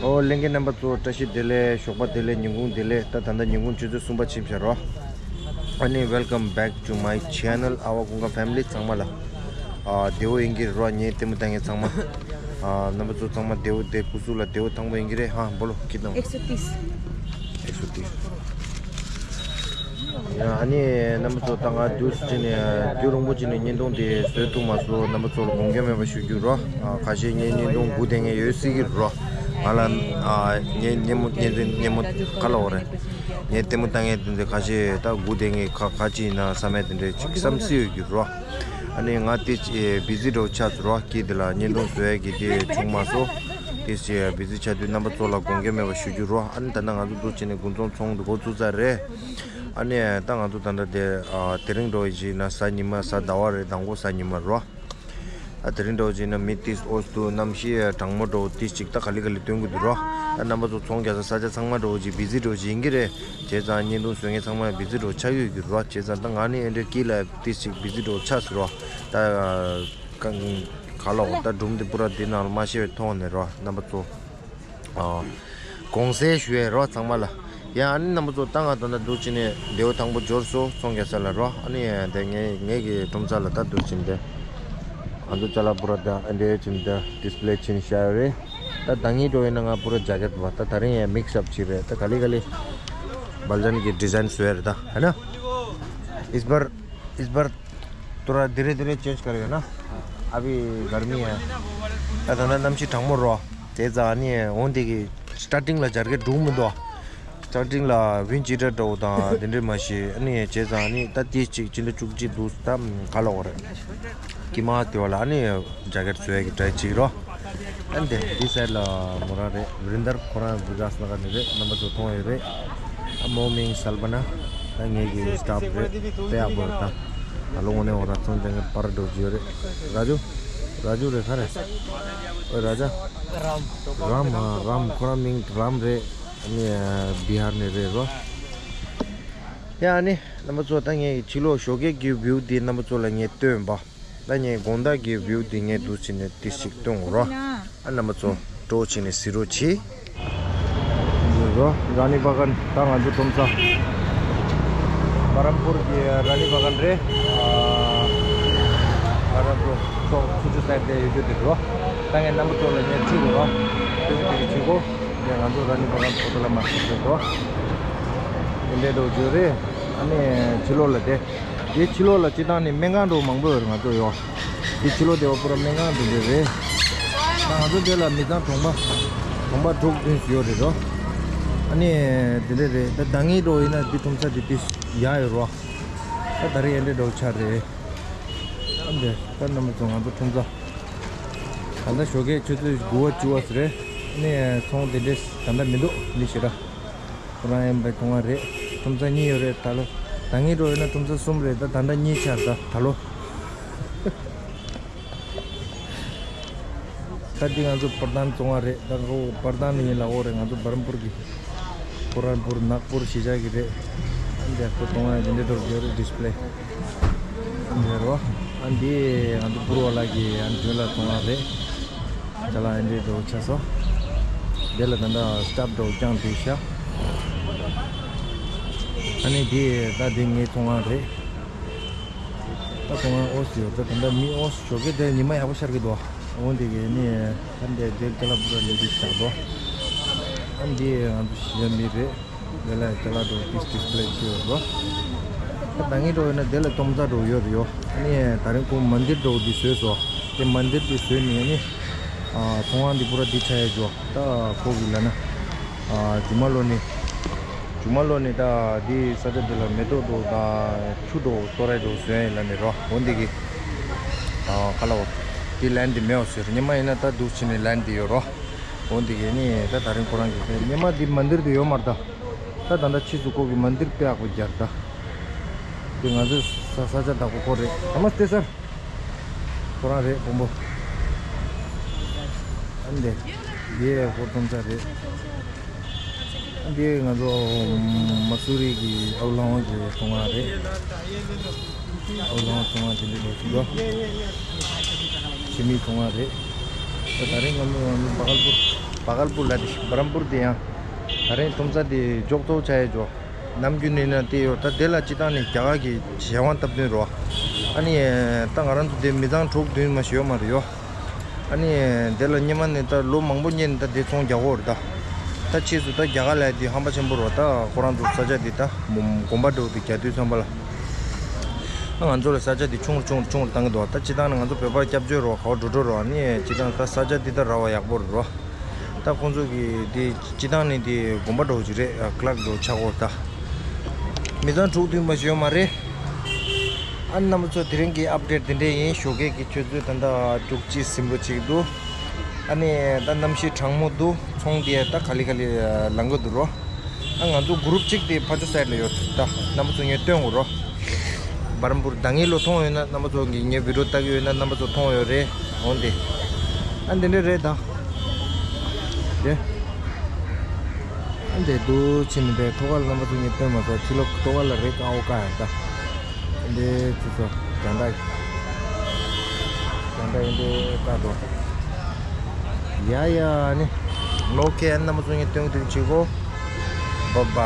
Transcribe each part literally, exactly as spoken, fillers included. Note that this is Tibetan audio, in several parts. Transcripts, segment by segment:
ཨོ་ལྷན་རྒྱས་རྣམ་པ་ཚོ་བཀྲ་ཤིས་བདེ་ལེགས། ཞོགས་པ་བདེ་ལེགས། ཉིན་གུང་བདེ་ལེགས། ད་ད་ལྟ་ཉིན་གུང་ཆུ་ཚོད་གསུམ་པ་ཕྱིན་ཚར་རོ། ཨ་ནི་welcome back to my channel ཨ་བ་ཀུན་དགའ་family ཚང་མ་ལ། ཨ་བདེ་པོ་ཡིན་གྱི་རེད་རོ། ངའི་ལྟད་མོ་ལྟ་མཁན་ཚང་མ། ཨ་རྣམ་པ་ཚོ་ཚང་མ་བདེ་པོ་བདེ། སྐུ་གཟུགས་ལ་བདེ་པོ་ཐང་པོ་ཡིན་གྱི་རེད། ཧ་འབོ་ལོ་ཁྱི་དང་། एक सौ तीस। एक सौ तीस། ཡ་ཨ་ནི་རྣམ་པ་ཚོ་ད་ང་དུས་ཅི་ནས་དུས་རིང་པོ་ཅིག་ནས་བརྙན་ཐུང་དེ་བཟོས་ཐུབ་མ་སོང་། རྣམ་པ་ཚོ་ལ་དགོངས་འགལ་མེད་པ་ཞུ་རྒྱུ་རོ། ཨ་ཁ་ཤས་ངའི་བརྙན་ཐུང་སྒུག་བསྡད་མཁན་ཡོད་སྲིད་ཀྱི་རོ། ང་ལ་ཨ་ངའི་བརྙན་མོ་བརྙན་ཐུང་བརྙན་མོ་ག་ལ་འོ་རེད། ངའི་ལྟད་མོ་ལྟ་མཁན་དེ་འདྲ་ཁ་ཤས་ད་སྒུག་བསྡད་མཁན་ཁ་ཁ་ཅིག་ཡིན་ན་བསམ་ཡས་དེ་འདྲ་ཅིག་བསམ་སྲིད་ཡོད་ཀྱི་རོ། ཨ་ནི་ང་དེ་ཅི་བི་ཟི་འདྲ་བོ་ཆགས་སོང་རོ། སྐྱིད་དེ་ལ་བརྙན་ཐུང་བཟོ་ཡས་ཀྱི་དེ་བྱུང་མ་སོང་། དེ་ཅི་བི་ཟི་ཆགས་དུས་རྣམ་པ་ཚོ་ལ་དགོངས་འགལ་མེད་པ་ཞུ་རྒྱུ་རོ། ཨ་ནི་ད་ལྟ་ང་ཚོ་འདུག་བྱས་ནས་དགུན་ཚོང་ཚོང་འདུག་འགོ་བཙུགས་ཚར་རེད། ཨ་ནི་ད་ང་ཚོ་ད་ལྟ་དེ་ཨ་དེ་རིང་འདྲ་བོ་ཞིག་ན་གཟའ་ཉི་མ་གཟའ་ཟླ་བ་རེད། མདང་དགོང་གཟའ་ཉི་མ་རོ། ཨ་དེ་རིང་འདྲ་བོ་ཞིག་ན་མི་ཏིས་ཨོས་དུ་གནམ་གཤིས་གྲང་མོ་འདྲ་བོ་ཏིས་ཅིག་ད་ག་ལེ་ག་ལེ་སྟོན་གི་འདུག་རོ། ད་རྣམ་པ་ཚོ་ཚོང་རྒྱག་ས་ས་ཆ་ཚང་མ་འདྲ་བོ་ཅིག་བི་ཟི་འདྲ་བོ་ཅིག་ཡིན་གི་རེད། བྱས་ཙང་བརྙན་ཐུང་བཟོ་མཁན་ཚང་མ་བི་ཟི་འདྲ་བོ་ཆགས་ཡོད་ཀྱི་རོ། བྱས་ཙང་ད་ང་ནི་ཨེ་འདྲའི་དཀྱིལ་ལ་ཏིས་ཅིག་བི་ཟི་འདྲ་བོ་ཆགས་སོང་རོ། ད་གང་ག་ལ་འོ་ད་སྒྲུང་འདི་པུ་ར་འདི་ནང་ལ་མ་ཤེས་པའི་ཐོག་ནས་རོ། རྣམ་པ་ཚོ་ཨ་དགོངས་སེལ་ཞུ་ཡས་རོ་ཚང་མ་ལ། ཡ་ཨ་ནི་རྣམ་པ་ཚོ་ད་ང་ད་ལྟ་འདུག་བྱས་ནས་བདེ་པོ་ཐང་པོ་འབྱོར་སོང་ཚོང་རྒྱག་ས་ལ་རོ། ཨ་ནི་དེ་ངའི་ངའི་གི་ཁྲོམ་ས་ལ་ད་འདུག་བྱས་ནས་དེ་ང་ཚོ་ཅ་ལག་པུ་ར་ད་ཨེ་འདྲའི་བྱས་ནས་དེ་ཌིས་པི་ལེ་བྱས་ནས་བཞག་ཡོད་རེད། ད་ད་ངའི་འགྲོ་ཡིན་ན་ང་པུ་ར་ཇེ་ཀེཊ་བ་ད་ད་རིང་ཡང་མིག་སི་ཨབ་བྱས་རེད། ད་ག་ལེ་ག་ལེ་བལ་ཇན་གི་ཌི་ཛའིན་བཟོས་རེད། ད་ཧ་ན་ཨིས་བར་ཨིས་བར་ཐོ་ར་धीरे धीरे चेंज करेगा ना। अभी गर्मी है। ད་ད་ལྟ་གནམ་གཤིས་གྲང་མོ་རོ། དེ་ཙང་ནི་འོང་དེ་གི་སི་ཊར་ཊིང་ལ་སྦྱར་གི་འགྲུག་མི་འདུག་སི་ཊར་ཊིང་ལ་ཝིན་ཇི་ཊར་འདྲ་བོ་དང་དེ་འདྲས་མ་ཤེས། ཨ་ནི་བྱས་ཙང་ནི་ད་ཏིས་ཅིག་ཕྱི་ཟླ་བཅུ་གཅིག་འདུག་ད་ག་ལ་བ་རེད། ཀྱི་མ་དེ་བ་ལ་ཨ་ནི་ཇེ་ཀེཊ་བཟོ་ཡ་གི་ཊ་རའི་བྱེད་ཀྱི་རོ། ཨ་ནི་དེ་འདི་སའིཌ་ལ་མོ་རང་རེད། ཝི་རིན་དར་ཁོ་རང་གུ་ཇ་རཱཊ་ནགར་ནས་རེད། རྣམ་པ་ཚོ་མཐོང་ཡོད་རེད། ཨ་མོ་མིང་སལ་པ་ན། ད་ངེད་ཀྱི་སི་ཊཱཕ་རེད། དཔེ་ཡག་པོ་རེད། ད་ད་ལོ་དངོས་གནས་འོ་ད་ཚོང་ལས་ངན་པར་འགྲོ་རྒྱུ་རེད། ར་ཇུ། ར་ཇུ་རེད། ག་རེད། ཨོ་ར་ཇ། རམ། རམ། ཨ་རམ་ཁོ་རང་མིང་རམ་རེད། ཨ་ནི་བི་ཧར་ནས་རེད་རོ། ཡ་ཨ་ནི་རྣམ་པ་ཚོ་ད་ངས་ཕྱི་ལོགས་ཞོགས་ཀས་ཀྱི་བིའུ་འདི་རྣམ་པ་ཚོ་ལ་ངས་སྟོན་པ། ད་ངས་དགོང་དག་གི་བིའུ་འདི་ངས་འདུག་བྱས་ནས་ཏིས་ཅིག་སྟོན་དགོས་རོ། ཨ་རྣམ་པ་ཚོ་སྤྲོ་བྱས་ནས་གཟིགས་རོགས་གྱིས། འདི་རོ་ར་ནི་བྷ་གན། ད་ང་ཚོ་ཁྲོམ་ས་བྷ་རམ་པུར་གྱི་ར་ནི་བྷ་གན་རེད། ཨ་བྷ་རམ་པུར་ཕྱོགས་ཚུར་ཕྱོགས་སའིཌ་དེ་ཡོད་རྒྱུ་དེ་རོ། ད་ངས་རྣམ་པ་ཚོ་ལ་ངས་ཁྲིད་དགོས་རོ། དེ་གི་དེ་གི་ཁྲིད་དགོས། ངས་ང་ཚོ་ར་ནི་བྷ་གན་ཕོ་ཊོ་ལ་མ་ཁྲིད་དགོས་རོ། འདི་འདྲས་འགྲོ་རྒྱུ་རེད། ཨ་ནི་ཕྱི་ལོགས་ལ་དེ། དེ་ཕྱི་ལོགས་ལ་སྤྱིར་བཏང་ནི་སྨན་ཁང་འདྲ་བོ་མང་པོ་ཡོད་རེད་ང་ཚོ་ཡོད། དེ་ཕྱི་ལོགས་དེ་བ་པུ་ར་སྨན་ཁང་དེ་འདྲ་རེད། ད་ང་ཚོ་དེ་ལ་མི་ཚང་གྲོང་པ། གྲོང་པ་དྲུག་བདུན་ཡོད་རེད་རོ། ཨ་ནི་དེ་འདྲ་རེད། ད་ད་ངའི་འགྲོ་ཡིན་ན་དེ་ཁྲོམ་ས་དེ་དེ་ཡག་ཡོད་རོ། ད་ད་རེས་ཨེ་འདྲ་འགྲོ་ཆགས་རེད། ཨ་འདྲ་ད་རྣམ་པ་ཚོ་ང་ཚོ་ཁྲོམ་ས། ད་ལྟ་ཞོགས་ཀས་ཆུ་ཚོད་དགུ་པ་བཅུ་པ་ཟེར་རེད། ཨ་ནི་ཚོང་དེ་འདྲས་ད་ལྟ་མི་འདུག་མི་ཞེ་དྲག་ཁོ་རང་ཡིན་པའི་ཐོང་བ་རེད། ཁྲོམ་ས་གཉིས་ཡོད་རེད་ད་ལོ། ད་ངའི་འགྲོ་ཡོད་ན་ཁྲོམ་ས་གསུམ་རེད། ད་ད་ལྟ་གཉིས་ཆགས་ད་ད་ལོ། ད་འདི་ང་ཚོ་པར་ཐང་བཙོང་བ་རེད། ད་ཁོ་པར་ཐང་ནི་ཡིན་ལ་འོ་རེད། ང་ཚོ་བྷ་རམ་པུར་གི་ཁོ་རང་པུར་ནག་པུར་གཞིས་ཆགས་ཀྱི་རེད། འདི་ཁོ་གཏོང་བ་འདི་འདྲ་འགྲོ་རྒྱུ་རེད། ཌིས་པི་ལེ་འདི་རོ། ཨ་འདི་ང་ཚོ་པུར་བ་ལགས་ཀྱི་ཨ་འདི་ལ་གཏོང་བ་རེད། ཅ་ལག་ཨེ་འདྲས་འགྲོ་ཆགས་སོ། དེ་ལ་ད་ལྟ་སི་ཊཱཕ་འགྲོ་རྐྱང་དེ་ཤ། ཨ་ནི་དེ་ད་དེ་ངའི་ཚོང་ཁང་རེད། ད་ཚོང་ཁང་ཨོ་སི་ཡོད། ད་ད་ལྟ་མི་ཨོ་སི་ཞོགས་ཀས་དེ་ཉི་མ་ཡག་པོ་ཤར་གི་འདུག་འོ་འདི་གི་ནི་ད་འདི་དེ་ཅ་ལག་པུ་ར་ལས་དེ་ཆགས་འདུག་ཨ་འདི་ང་ཚོ་གཞིས་ཆགས་མི་རེད། དེ་ལ་ཅ་ལག་འགྲོ་ཏིས་ཏིས་པི་ལེ་ཅི་ཡོད་རོ། ད་ད་ངའི་འགྲོ་ཡོད་ན་དེ་ལ་སྟོང་རྩ་འགྲོ་ཡོད་རེད་ཡོ། ཨ་ནི་ད་རིང་ཁོང་མན་དིར་འགྲོ་འདི་བཟོས་སོ། དེ་མན་དིར་འདི་བཟོས་ནི་ཨ་ནི་ཚོང་ཁང་འདི་པུ་ར་འདི་ཆ་ཡ་འཇོ། ད་ཁོ་གི་ལ་ན་ཇུ་མ་ལོ་ནི་ཇུ་མ་ལོ་ནི་ད་འདི་ས་ཆ་འདི་ལ་མེ་ཏོག་འགྲོ་ད་ཆུ་འགྲོ་ཏོ་རེ་འགྲོ་བཟོས་ཡ་ལ་ནི་རོ། འོ་འདི་གི་ཁ་ལ་འོ་འདི་ལན་འདི་མེ་འོ་ཟེར། ཉི་མ་ཡིན་ན་ད་འདུག་ཕྱི་ནི་ལན་འདི་ཡོད་རོ། འོ་འདི་གི་ནི་ད་ད་རིང་ཁོ་རང་གི་ཉི་མ་འདི་མན་དིར་འདི་ཡོད་མ་རེད་ད། ད་ད་ལྟ་ཕྱིས་སུ་ཁོ་གི་མན་དིར་དཔེ་ཡག་པོ་རྒྱག་ད། དེ་ང་ཚོའི་ས་ས་ཆ་བདག་པོ་ཁོ་རེད། ཨ་མ་སྟེ་སར། ཁོ་རང་རེད་དཔོན་པོ། ཨ་འདི། འདི་ཁོ་ཁྲོམ་ས་རེད། ཨ་འདི་ང་ཚོ་མ་སུ་རི་གི་ཨའུ་ལའང་གི་ཚོང་ཁང་རེད། ཨའུ་ལའང་ཚོང་ཁང་དེ་འདྲ་ལོ་ཞིག་གོ་ཕྱི་མིའི་ཚོང་ཁང་རེད། ད་ད་རིང་ང་ཚོ་ང་ཚོ་བ་གལ་པུར། བ་གལ་པུར་ལ་དེ་བྷ་རམ་པུར་དེ་ཡང་ད་རིང་ཐུམ་ས་དེ་འཇོག་ཐོག་ཆ་ཡས་འཇོག་ནམ་རྒྱུན་ནས་ན་དེ་ཡོད། ད་དེ་ལ་སྤྱི་བཏང་ནས་རྒྱ་གར་གྱི་གཞན་དབང་སྟབས་བསྟུན་རོ། ཨ་ནི་ད་ང་རང་ཚོ་དེ་མི་ཚང་དྲུག་བདུན་མ་ཞིག་ཡོད་མ་རེད་ཡོ། ཨ་ནི་དེ་ལ་སྔོན་མ་ནས་ད་ལོ་མང་པོ་སྔོན་ནས་ད་དེ་ཚོང་རྒྱག་གོ་རེད་ད། ད་ཕྱིས་སུ་ད་རྒྱ་གར་ལ་དེ་ཧམ་པ་ཆེན་པོ་རོ། ད་ཁོ་རང་ཚོ་ས་ཆ་དེ་ད་དགོན་པ་འགྲོ་དེ་རྒྱག་དུས་ཙམ་པ་ལ། ང་ཚོ་ལ་ས་ཆ་འདི་ཆུང་རུ་ཆུང་རུ་ཆུང་རུ་བཏང་གི་འདུག་ད་སྤྱི་བཏང་ནས་ང་ཚོ་བོད་པར་སྐྱབས་བཅོལ་རོགས་ག་བ་འགྲོ་འགྲོ་རོགས་ནི་སྤྱི་བཏང་ད་ས་ཆ་འདི་ད་ར་བ་ཡག་པོ་རེད་རོ། ད་ཁོང་ཚོ་གི་འདི་སྤྱི་བཏང་ནས་འདི་དགོན་པ་འགྲོ་ཅིག་རེད། ཀླག་འགྲོ་ཆག་གོ་ད། མི་ཚང་དྲུག་བདུན་པ་ཞིག་ཡོད་མ་རེད། ཨ་ནི་རྣམ་པ་ཚོ་དེ་རིང་གི་ཨབ་ཌེཊ་འདི་འདྲས་ཡིན། ཞོགས་ཀས་ཀྱི་ཆུ་ཚོད་ད་ལྟ་དྲུག་གཅིག་ཟིན་པོ་ཅིག་འདུག་ཨ་ནི་ད་གནམ་གཤིས་གྲང་མོ་འདུག་ཚོང་འདི་ད་ག་ལེ་ག་ལེ་ལང་གི་འདུག་རོ། ཨ་ང་ཚོ་གུ་རུབ་གཅིག་དེ་ཕ་ཇོ་སའིཌ་ལ་ཡོད། ད་རྣམ་པ་ཚོ་ངས་སྟོན་དགོས་རོ། བྷ་རམ་པུར་ད་ངའི་ལོ་མཐོང་ཡོད་ན་རྣམ་པ་ཚོ་གིས་ངའི་བི་ཌིའོ་ལྟ་གི་ཡོད་ན་རྣམ་པ་ཚོ་མཐོང་ཡོད་རེད། འོང་དེ། ཨ་འདི་འདྲ་རེད་ད། དེ། ཨ་འདི་འདུག་ཕྱི་ནས་པའི་ཐོག་ཁ་ལ་རྣམ་པ་ཚོ་ངས་སྟོན་མ་ཐུབ། ཕྱི་ལོགས་ཐོག་ཁ་ལ་རེད་ཀ་ཨོ་ཀ་ཡ་ད། འདི་ཚོ་ཚོ་གང་འདྲ། གང་འདྲ་ཡིན་འདི་ཀ་འགྲོ། ཡ་ཡ་ནི། ལོ་ཁེ་ཨན་རྣམ་པ་ཚོ་ངས་སྟོན་སྟོན་བྱེད་གོ། བ་བ།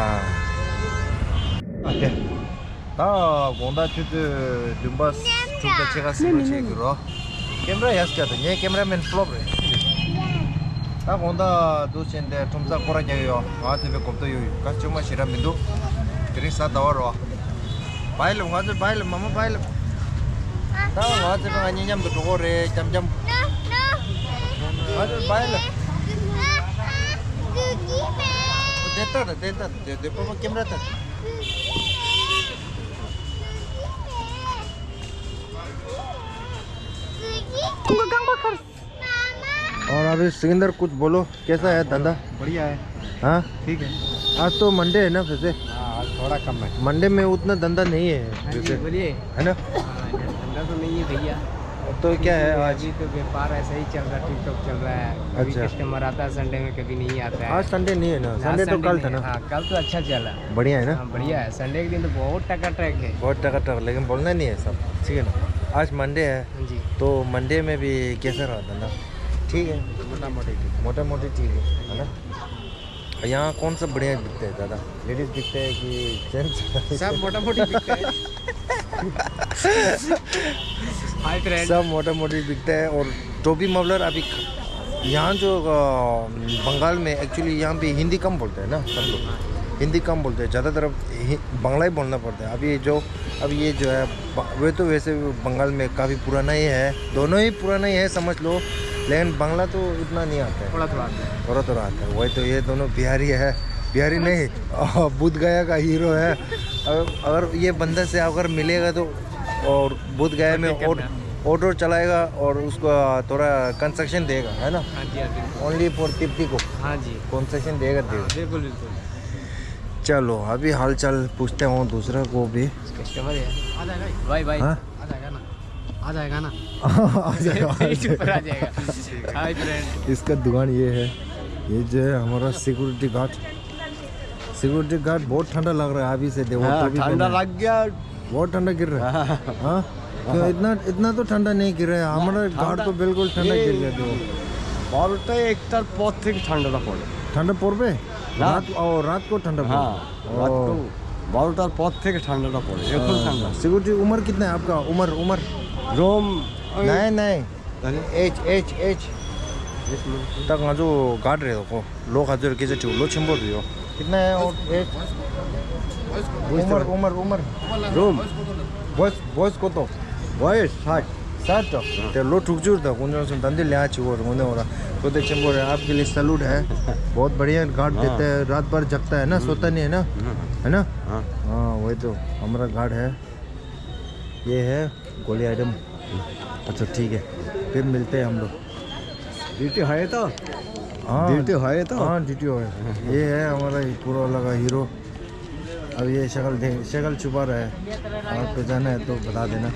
ཨ་ཏེ། ད་དགོང་དག་ཆུ་ཚོད་བདུན་པ་དྲུག་པ་ཕྱེད་ཀ་ཟིན་པ་བྱེད་ཀྱི་རོ། ཀེམ་ར་ཡ་སྐྱ་དང་ངའི་ཀེམ་ར་མེན་ཕློབ་རེད། ད་དགོང་དག་འདུག་ཕྱིན་ཏེ་ཁྲོམ་ས་སྐོར་ར་རྒྱག་ཡོད། ང་ཚོ་བའི་གོབ་ཏོ་ཡོད་ཡོད་ག་ཅུང་མ་ཞེ་དྲག་མི་འདུག་དེ་རིང་གཟའ་ཟླ་བ་རོ། བའི་ལབ་ང་ཚོ་བའི་ལབ་མ་མ་བའི་ལབ། ད་ང་ཚོ་བའི་ང་གཉིས་མཉམ་དུ་འགྲོ་གོ་རེད་འཇམ་འཇམ། ང་ཚོ་བའི་ལབ། དེ་ལྟ་དང་དེ་ལྟ་དེ་དེ་པོ་པོ་ཀེམ་ར་ལྟ། तुमको गांव का खर्च। और अभी सिकंदर कुछ बोलो, कैसा है धंधा? बढ़िया है। हाँ? ठीक है। आज तो मंडे है ना, वैसे? हाँ, आज थोड़ा कम है। मंडे में उतना धंधा नहीं है, हाँ जी, वैसे। बोलिए। है ना? हाँ, धंधा तो नहीं है भैया। तो क्या है अभी, आज? अभी तो व्यापार ऐसा ही चल रहा है, ठीक ठाक चल रहा है। कभी अच्छा। कस्टमर आता है संडे में, कभी नहीं आता है। आज संडे नहीं है ना? ना, संडे तो संडे कल नहीं था है। ना? हाँ, कल तो अच्छा चला। बढ़िया है ना? हाँ, बढ़िया है। संडे के दिन तो बहुत टकाटक है। बहुत टकाटक, लेकिन बोलना नहीं है सब, ठीक है ना? आज मंडे है, हाँ जी। तो मंडे में भी कैसा रहा धंधा? ठीक है। मोटा मोटी ठीक। मोटा मोटी ठीक है, है ना? यहाँ कौन सा बढ़िया बिकता है ज़्यादा? लेडीज बिकता है कि जेंट्स? सब मोटा मोटी बिकता है। Hi friend. सब मोटा मोटी बिकता है। और टोपी मफलर अभी ख-, यहाँ जो, अ, बंगाल में एक्चुअली यहाँ पे हिंदी कम बोलते हैं ना सब लोग, हिंदी कम बोलते हैं। ज़्यादातर अब हि-, बांग्ला ही बोलना पड़ता है। अभी जो, अब ये जो है, ब-, वे तो वैसे भी बंगाल में काफ़ी पुराना ही है, दोनों ही पुराना ही है समझ लो, लेकिन बांग्ला तो उतना नहीं आता है। थोड़ा थोड़ा आता है। थोड़ा थोड़ा आता है। वही तो, ये दोनों बिहारी है, बिहारी नहीं, अ, बोधगया का हीरो है। अगर, अगर ये बंदा से अगर मिलेगा तो, और बोधगया में कॉन्टैक्ट ऑट-, करना। ऑटो चलाएगा और उसको थोड़ा कंसेशन देगा, है ना? हाँ जी, हाँ, बिल्कुल। ओनली फॉर तिप्पी को। हाँ जी। कंसेशन देगा, हाँ, देगा। बिल्कुल, बिल्कुल। चलो, अभी हालचाल पूछते हैं दूसरा को भी। कस्टमर है। आ जाएगा। भाई, भाई। हाँ? आ जाएगा ना। आ जाएगा ना। आ जाएगा, आ जाएगा। ऊपर आ जाएगा। Hi friend. इसका दुकान ये है। ये जो है हमारा सिक्योरिटी गार्ड। सिक्योरिटी गार्ड, बहुत ठंडा लग रहा है अभी से, देखो, हाँ, टोपी ठंडा पहना है। लग गया। बहुत ठंडा गिर रहा है। हाँ। हाँ? क्यों, इतना, इतना तो ठंडा नहीं गिर रहा है। हमारा गार्ड तो बिल्कुल ठंडा गिर गया, देखो। বারোটা একটার পর থেকে ঠান্ডাটা পড়ে। ঠান্ডা পড়বে? রাত, ও, রাত কো ঠান্ডা পড়বে। হ্যাঁ, রাত কো বারোটার পর থেকে ঠান্ডাটা পড়ে। এখন ঠান্ডা। सिक्योरिटी, उम्र कितना है आपका? उम्र, उम्र? रोम, नहीं, नहीं। अरे। As, as, as. ད་ང་ཚོ་ག་རེད་གོ། ལོ་ག་ཚོད་རེད་སྐད་ཆ་དྲིས། ལོ་ཆེན་པོ་རེད་ཡོ། कितना है और एज? उम्र, उम्र, उम्र। रोम। बॉयस, बॉयस को तो। बॉयस साठ। साठ तो। हाँ। ते लो ठुक जुर था, कौन सा दंदे ले आ चुका है, उन्हें हो रहा। तो ते चेंबर है, आपके लिए सैल्यूट है। बहुत बढ़िया गार्ड देता है, रात भर जगता है ना, सोता नहीं है ना? हाँ। है ना? हाँ। हाँ, वही तो, हमारा गार्ड है। ये है गोली आइटम। अच्छा, ठीक है, फिर मिलते हैं हम लोग। ड्यूटी है तो? हाँ। ड्यूटी है तो? हाँ, ड्यूटी है। ये है हमारा पूरा लगा हीरो। अब ये शक्ल दे, शक्ल छुपा रहा है। अगर पहचाना है तो बता देना।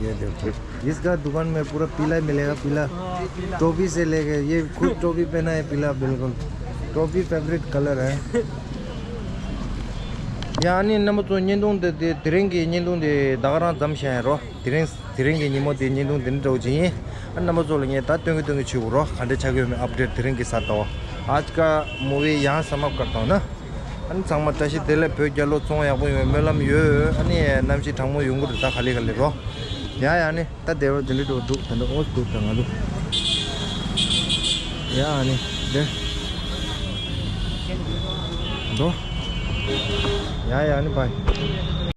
ये देखो, इसका दुकान में पूरा पीला ही मिलेगा, पीला। टोपी से लेके, ये खुद टोपी पहना है, पीला बिल्कुल। टोपी फेवरेट कलर है। ཡང་ཨ་ནི་རྣམ་པ་ཚོ་བརྙན་ཐུང་དེ་དེ་དེ་རིང་གི་བརྙན་ཐུང་དེ་ད་ག་རང་ཙམ་བཤད་ཡིན་རོ། དེ་རིང་དེ་རིང་གི་ཉིན་མོ་དེ་བརྙན་ཐུང་དེ་འདྲ་འདྲ་བོ་ཅིག་ཡིན། ཨ་རྣམ་པ་ཚོ་ལ་ངས་ད་སྟོན་གི་སྟོན་གི་བྱེད་དགོས་རོ། ག་འདྲ་ཆགས་ཀྱི་ཡོད་མེད་ཨབ་ཌེཊ་དེ་རིང་གི་གཟའ་ཟླ་བ། आज का मूवी यहाँ समाप्त करता हूँ ना। ཨ་ནི་ཚང་མ་བཀྲ་ཤིས་བདེ་ལེགས། བོད་རྒྱལ་ལོ་བཙོང་ཡག་པོ་ཡོང་བའི་སྨོན་ལམ་ཡོད། ཨ་ནི་གནམ་གཤིས་གྲང་མོ་ཡོང་གི་རེད། ད་ག་ལེ་ག་ལེ་རོ། ཡ་ཡ་ནི། ད་དེ་རུ་དེ་འདྲ་འགྲོ་འདུག་ད་འདྲ་ཨོ་འདུག་ད་ང་འདུག་ཡ་ཨ་ནི་དེ་འགྲོ། ཡ་ཡ་ནི་བྷའི།